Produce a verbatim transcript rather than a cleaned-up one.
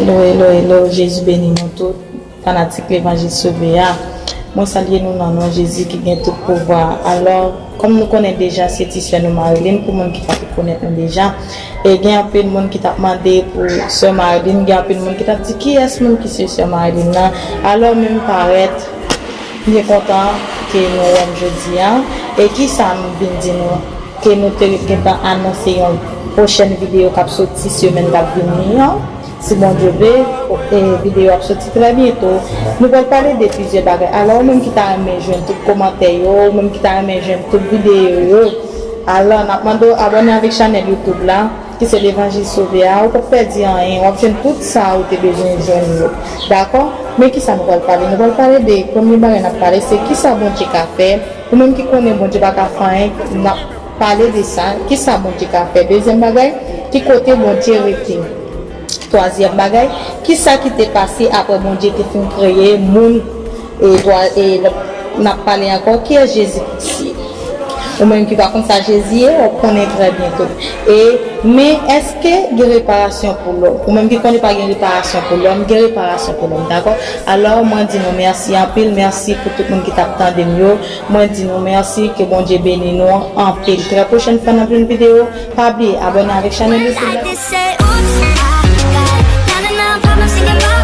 Hello, hello, hello, Jezi beni nou tout, fanatik Levanjil Sove a. Mwen salye nou nan non Jezi ki gen tout pouvwa. Alò, kòm nou konnen deja, se ti sè nou Marilyn, pou moun ki pa te konnen nou deja. E gen anpil moun ki t ap mande pou sè Marilyn, gen anpil moun ki t ap di kiyès moun ki se sè Marilyn nan. Alò, menm parèt, m byen kontan ke nou wè m jodi a. E kisa m vin di nou? Ke nou te gentan anonse yon pwochèn videyo k ap soti semèn k ap vini an, si Bondye vle. E videyo ap soti trè byento. Nou pral pale de plizyè bagay. Alò, ou menm ki ta renmen jwenn tout kòmantè yo, ou menm ki ta renmen jwenn tout videyo yo, alò, n ap mande w abòne avèk chanèl YouTube la, ki se Levanjil Sove a. Ou p ap pèdi anyen, w ap jwenn tout sa ou te bezwen jwenn yo. Dakò? Men kisa nou pral pale? Nou pral pale de, premye bagay n ap pale, se kisa Bondye ka fè. Ou menm ki konnen Bondye pa ka fè anyen, n ap pale de sa. Kisa Bondye ka fè? Dezyèm bagay, ki kote Bondye rete? Twazyèm bagay, kisa ki te pase apre Bondye te fin kreye moun? E twa, e l ap, n ap pale ankò, kiyès Jezi Kris ye? Ou menm ki pa konn sa Jezi ye, w ap konnen trè byento. E, men èske gen reparasyon pou lòm? Ou menm ki konnen pa gen reparasyon pou lòm, gen reparasyon pou lòm, dakò? Alò, mwen di nou mèsi anpil, mèsi pou tout moun ki t ap tande m yo. Mwen di nou mèsi, ke Bondye beni nou anpil. Trè pwochèn fwa nan yon videyo, pa bliye abòne avèk chanèl YouTube la. Like they say, oops, I got it. Counting down problems, thinking about